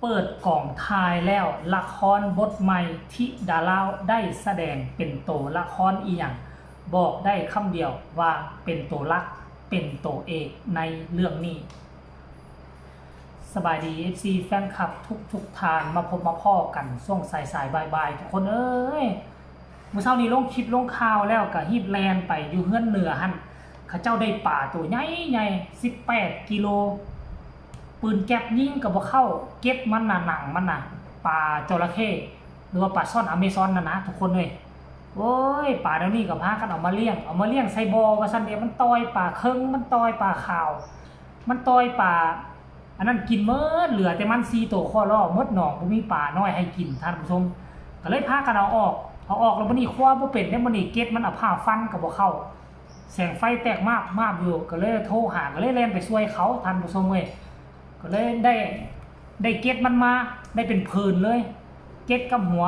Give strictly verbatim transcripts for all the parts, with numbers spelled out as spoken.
เปิดกองถ่ายแล้ว ละครบทใหม่ ธิดาลาวได้แสดงเป็นโตละครอีหยัง บอกได้คำเดียวว่าเป็นโตหลัก เป็นโตเอกในเรื่องนี้ สบายดี เอฟซี แฟนคลับทุกๆท่าน มาพบมาพ้อกันช่วงสายๆบ่ายๆ ทุกคนเอ้ย มื้อเช้านี้ลงคลิปลงข่าวแล้วก็รีบแล่นไปอยู่เฮือนเหนือหั่น เขาเจ้าได้ปลาโตใหญ่ๆ สิบแปดกิโล ปืนแก๊ปยิงก็บ่เข้า เกล็ดมันน่ะ หนังมันน่ะ ปลาจระเข้ หรือว่าปลาช่อนอเมซอนน่ะนะทุกคนเอ้ย โอ้ย ปลาแนวนี้ก็พากันเอามาเลี้ยง เอามาเลี้ยงใส่บ่อว่าซั่นเด้ มันต่อยปลาเคิง มันต่อยปลาขาว มันต่อยปลา อันนั้นกินหมด เหลือแต่มันสี่โตข้อล้อ หมดหนอง บ่มีปลาน้อยให้กิน ท่านผู้ชม ก็เลยพากันเอาออก เอาออกแล้วบัดนี้คว้าบ่เป็นเด้ บัดนี้เกล็ดมันเอาผ้าฟันก็บ่เข้า แสงไฟแตกมาบมาบอยู่ ก็เลยโทรหา ก็เลยแล่นไปช่วยเขา ท่านผู้ชมเอ้ย ก็เลยได้ ได้เกล็ดมันมา ได้เป็นผืนเลย เกล็ดกับหัว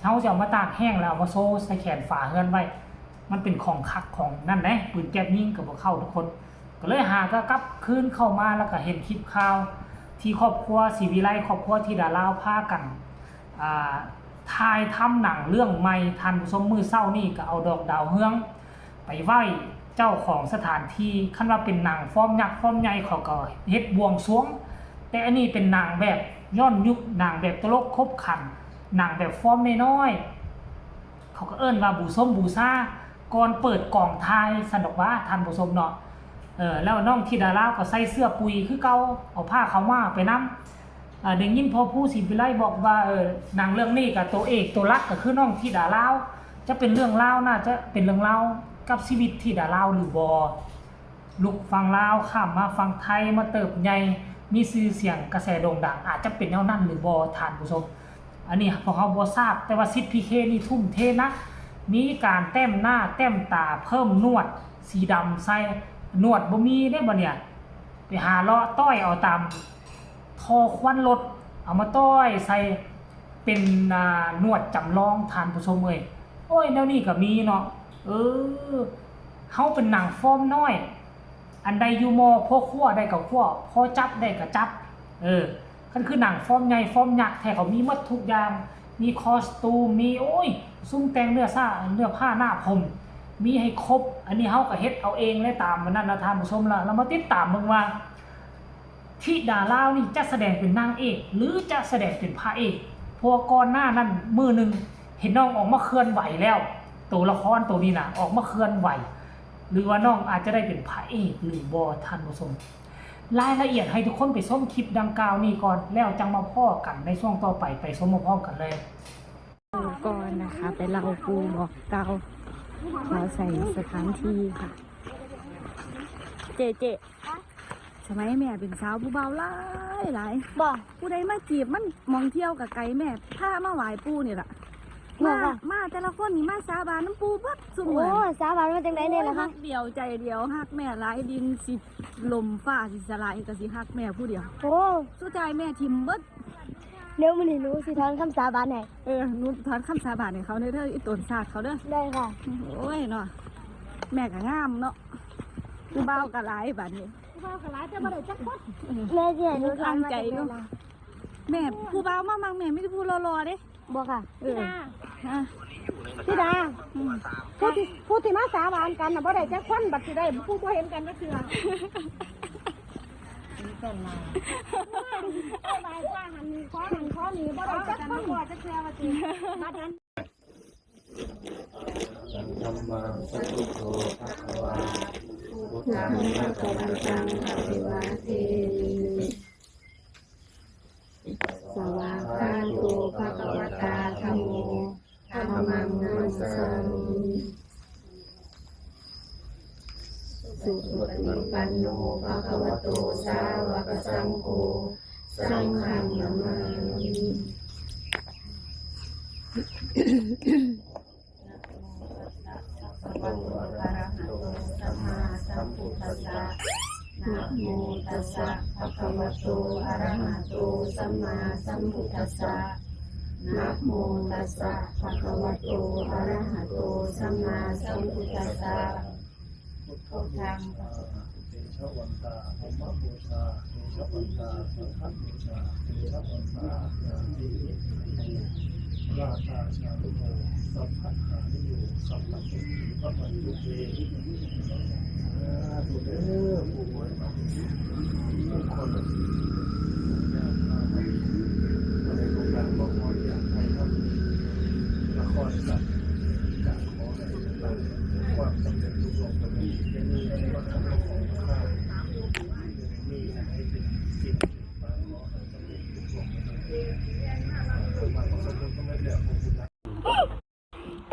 เฮาสิเอามาตากแห้งแล้วเอามาโซ่ใส่แขนฝาเฮือนไว้ มันเป็นของคักของนั่นแหละ ปืนแก๊ปยิงก็บ่เข้าทุกคน ก็เลยหาก็กลับคืนเข้ามา แล้วก็เห็นคลิปข่าวที่ครอบครัวศรีวิไล ครอบครัวธิดาลาวพากัน อ่า ถ่ายทำหนังเรื่องใหม่ ท่านผู้ชม มื้อเช้านี่ก็เอาดอกดาวเฮือง ไปไหว้เจ้าของสถานที่ คันว่าเป็นหนังฟอร์มยักษ์ฟอร์มใหญ่เขาก็เฮ็ดบวงสรวง แต่อันนี้เป็นหนังแบบย้อนยุค หนังแบบตลกขบขัน หนังแบบฟอร์มน้อยๆ เขาก็เอิ้นว่าบูชงบูชา ก่อนเปิดกองถ่ายซั่นดอกว่า ท่านผู้ชมเนาะ เออ แล้วน้องธิดาลาวก็ใส่เสื้อปุยคือเก่า เอาผ้าขาวม้าไปนำ อ่า ได้ยินพ่อภูศรีวิไลบอกว่า เออ หนังเรื่องนี้ก็ตัวเอกตัวหลักก็คือน้องธิดาลาว จะเป็นเรื่องราว น่าจะเป็นเรื่องราวกับชีวิตธิดาลาวหรือบ่ ลุกฝั่งลาวข้ามมาฝั่งไทย มาเติบใหญ่ มีชื่อเสียงกระแสโด่งดัง อาจจะเป็นแนวนั้นหรือบ่ ท่านผู้ชม อันนี้พวกเราบ่ทราบ แต่ว่าสิทธิ์พีเคนี่ทุ่มเทหนัก มีการแต้มหน้าแต้มตา เพิ่มหนวดสีดำใส่ หนวดบ่มีเด้บัดเนี่ย ไปหาเลาะต้อยเอาตามท่อควันรถ เอามาต้อยใส่เป็น อ่า หนวดจำลอง ท่านผู้ชมเอ้ย โอ้ย แนวนี้ก็มีเนาะ เออ เฮาเป็นหนังฟอร์มน้อย อันใดอยู่มอ พอคว้าได้ก็คว้า พอจับได้ก็จับ เออ คันคือหนังฟอร์มใหญ่ฟอร์มยักษ์แท้ เขามีหมดทุกอย่าง มีคอสตูม มี โอ้ย ซุมแต่งเนื้อซา เนื้อผ้าหน้าผม มีให้ครบ อันนี้เฮาก็เฮ็ดเอาเองเลย ตามมันนั่นนะ ท่านผู้ชมละ เรามาติดตามเบิ่งว่า ธิดาลาวนี่จะแสดงเป็นนางเอก หรือจะแสดงเป็นพระเอก เพราะว่าก่อนหน้านั้นมื้อหนึ่งเห็นน้องออกมาเคลื่อนไหวแล้ว ตัวละครตัวนี้นะออกมาเคลื่อนไหว หรือว่าน้องอาจจะได้เป็นพระเอกหรือบ่ ท่านผู้ชม รายละเอียดให้ทุกคนไปชมคลิปดังกล่าวนี้ก่อน แล้วจังมาพ้อกันในช่วงต่อไป ไปชมพร้อมๆกันเลย ก่อนนะคะ ไปเล่าปู่บอกกล่าว ขอใส่สถานที่ค่ะ เจเจ สมัยแม่เป็นสาวผู้บ่าวหลายหลาย บ่ ผู้ใดมาจีบมันหม่องเที่ยวก็ไกล แม่พามาไหว้ปู่นี่ล่ะ บ่ มา ค่ะ มาแต่ละคนนี่มาสาบานนำปู่เบิดซุมื้อ โอ้ สาบานว่าจังใด๋แน่ล่ะคะ ฮักเดียวใจเดียว ฮักแม่หลาย ดินสิล่มฟ้าสิสลายก็สิฮักแม่ผู้เดียว โอ้ สุดท้ายแม่ถิ่มเบิด เดี๋ยวมื้อนี้หนูสิถอนคำสาบานให้ เออ หนูถอนคำสาบานให้เขาเด้อ อีตนสาดเขาเด้อ ได้ค่ะ โอ้ยเนาะ แม่ก็งามเนาะ ผู้บ่าวก็หลายบัดนี้ ผู้บ่าวก็หลายแต่บ่ได้จักคน แม่สิให้หนูถอนมาจากไหนล่ะ แม่ ผู้บ่าวมามักแม่มีแต่ผู้หล่อๆเด้ บ่ค่ะ เออ อ่ะ ธิดา อืม ผู้ที่ ผู้ที่มาสาบานกันน่ะบ่ได้จักคน บัดสิได้ผู้บ่เห็นกันจักเทื่อ ไหว้พระหันขอหันขอนี่บ่ได้จักคน บ่จักเทื่อว่าสิ บัดนั้น สัมมาสัมพุทโธภะคะวา พุทธังภะคะวันตังอภิวาเทมิ สวากขาโตภะคะวะตาธัมโม ธัมมังนะมัสสามิ สุปฏิปันโนภะคะวะโตสาวกสังโฆ สังฆังนะมามิ ภะคะวะโตอะระหะโตสัมมาสัมพุทธัสสะ นะโมตัสสะภะคะวะโตอะระหะโตสัมมาสัมพุทธัสสะ นะโมตัสสะภะคะวะโตอะระหะโตสัมมาสัมพุทธัสสะ พุทธัง เตชะวันตา ธัมมะปูชา เตชะวันตา สังฆะปูชา เตชะวันตา ตาชาลุโม สัพพะหานิโย สัพพะโสติพะวันตุเต สาธุเด้อ ผู้ป่วยมาทุกคนญาติมาให้อะไรลูกหลานบอกขออยากให้ครับนครสัตว์กราบขอให้ความสำเร็จทุกดวงจะมีจะมีในวัฒนธรรมของข้ามีให้เป็นสิ่ง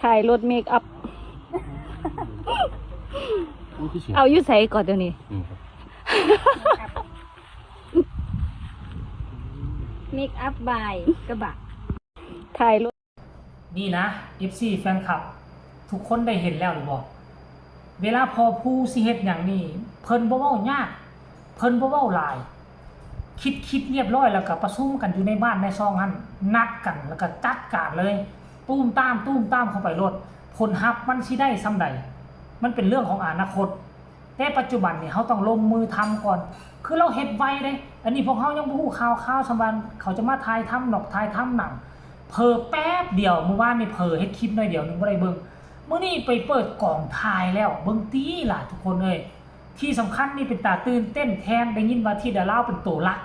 ถ่ายรถเมคอัพ เอาอยู่ไสก่อนเดี๋ยวนี้ Make up by กระบะ ถ่ายรถ นี่นะ เอฟซี แฟนคลับ ทุกคนได้เห็นแล้วหรือบ่ เวลาพ่อผู้สิเฮ็ดหยังนี่ เพิ่นบ่เว้ายาก เพิ่นบ่เว้าหลาย คิดคิดเรียบร้อยแล้วก็ประชุมกันอยู่ในบ้านในซองหั่น นัดกันแล้วก็จัดการเลย ตุ้มตามตุ้มตามเข้าไปโลด ผลลัพธ์มันสิได้ส่ำใด มันเป็นเรื่องของอนาคต แต่ปัจจุบันนี่เฮาต้องลงมือทำก่อน คือลาวเฮ็ดไวเด้ อันนี้พวกเฮายังบ่ฮู้ข่าวข่าวส่ำว่าเขาจะมาถ่ายทำดอกถ่ายทำหนัง เผลอแป๊บเดียว มื้อวานนี่เผลอเฮ็ดคลิปหน่อยเดียวหนึ่งบ่ได้เบิ่ง มื้อนี้ไปเปิดกองถ่ายแล้ว เบิ่งติล่ะทุกคนเอ้ย ที่สำคัญนี่เป็นตาตื่นเต้นแทน ได้ยินว่าธิดาลาวเป็นตัวหลัก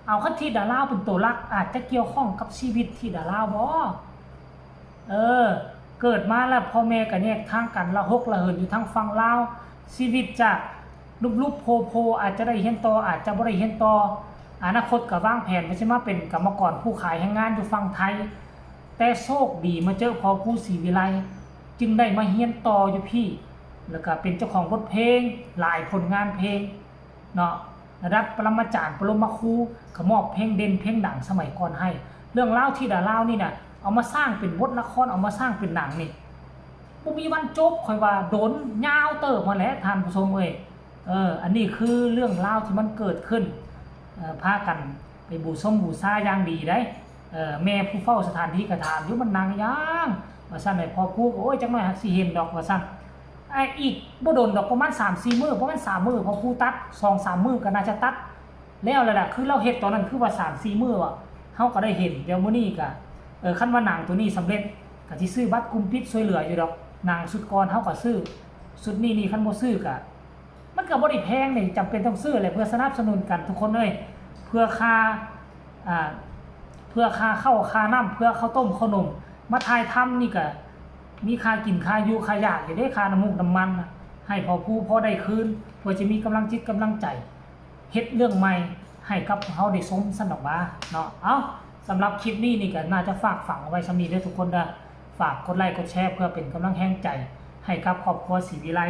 เอาคันธิดาลาวเป็นตัวหลัก อาจจะเกี่ยวข้องกับชีวิตธิดาลาวบ่ เออ เกิดมาแล้วพ่อแม่ก็แยกทางกัน ละหกละเหินอยู่ทางฝั่งลาว ชีวิตจากลุบๆโพๆ อาจจะได้เฮียนต่อ อาจจะบ่ได้เฮียนต่อ อนาคตก็วางแผนว่าสิมาเป็นกรรมกรผู้ขายแรงงานอยู่ฝั่งไทย แต่โชคดีมาเจอพ่อผู้ศรีวิไล จึงได้มาเฮียนต่ออยู่พี้ แล้วก็เป็นเจ้าของบทเพลง หลายผลงานเพลง เนาะ ระดับปรมาจารย์ ปรมาครู ก็มอบเพลงเด่นเพลงดังสมัยก่อนให้ เรื่องราวธิดาลาวนี่น่ะ เอามาสร้างเป็นบทละคร เอามาสร้างเป็นหนังนี่ บ่มีวันจบ ข้อยว่าโดนยาวเติบมาแหละท่านผู้ชมเอ้ย เออ อันนี้คือเรื่องราวที่มันเกิดขึ้น เอ่อ พากันไปบูชมบูชาอย่างดีได้ เอ่อ แม่ผู้เฝ้าสถานที่ก็ถามอยู่ มันนั่งหยัง ว่าซั่น ให้พ่อครูก็ โอ้ย จักหน่อยหากสิเห็นดอก ว่าซั่น ไอ้อีกบ่โดนดอก ประมาณสามสี่มื้อ ประมาณสามมื้อ พ่อครูตัด สองสามมื้อก็น่าจะตัด แล้วแหละล่ะ คือลาวเฮ็ดตอนนั้นคือว่าสามสี่มื้ออะ เฮาก็ได้เห็น เดี๋ยวมื้อนี้ก็ เออ คันว่าหนังตัวนี้สำเร็จ ก็สิซื้อบัตรกลุ่มปิดช่วยเหลืออยู่ดอก หนังชุดก่อนเฮาก็ซื้อ ชุดนี้นี่คันบ่ซื้อก็ มันก็บ่ได้แพงนี่ จำเป็นต้องซื้อแหละ เพื่อสนับสนุนกันทุกคนเอ้ย เพื่อค่า อ่า เพื่อค่าข้าวค่าน้ำ เพื่อข้าวต้มข้าวหนม มาถ่ายทำนี่ก็ มีค่ากินค่าอยู่ค่ายากอยู่เด้ ค่าน้ำมูกน้ำมันน่ะ ให้พ่อครูพอได้คืน เพื่อจะมีกำลังจิตกำลังใจ เฮ็ดเรื่องใหม่ให้กับพวกเฮาได้ชมซั่นดอกว่าเนาะ เอ้า สำหรับคลิปนี้นี่ก็น่าจะฝากฝังเอาไว้ส่ำนี้เด้อทุกคนเด้อ ฝากกดไลค์กดแชร์เพื่อเป็นกำลังแฮงใจให้กับครอบครัวศรีวิไล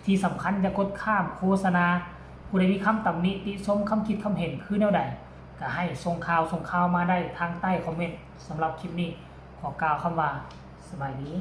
ที่สำคัญอย่ากดข้ามโฆษณา ผู้ใดมีคำตำหนิติชม คำคิดคำเห็นคือแนวใด ก็ให้ส่งข่าวส่งข่าวมาได้ทางใต้คอมเมนต์ สำหรับคลิปนี้ขอกล่าวคำว่าสบายดี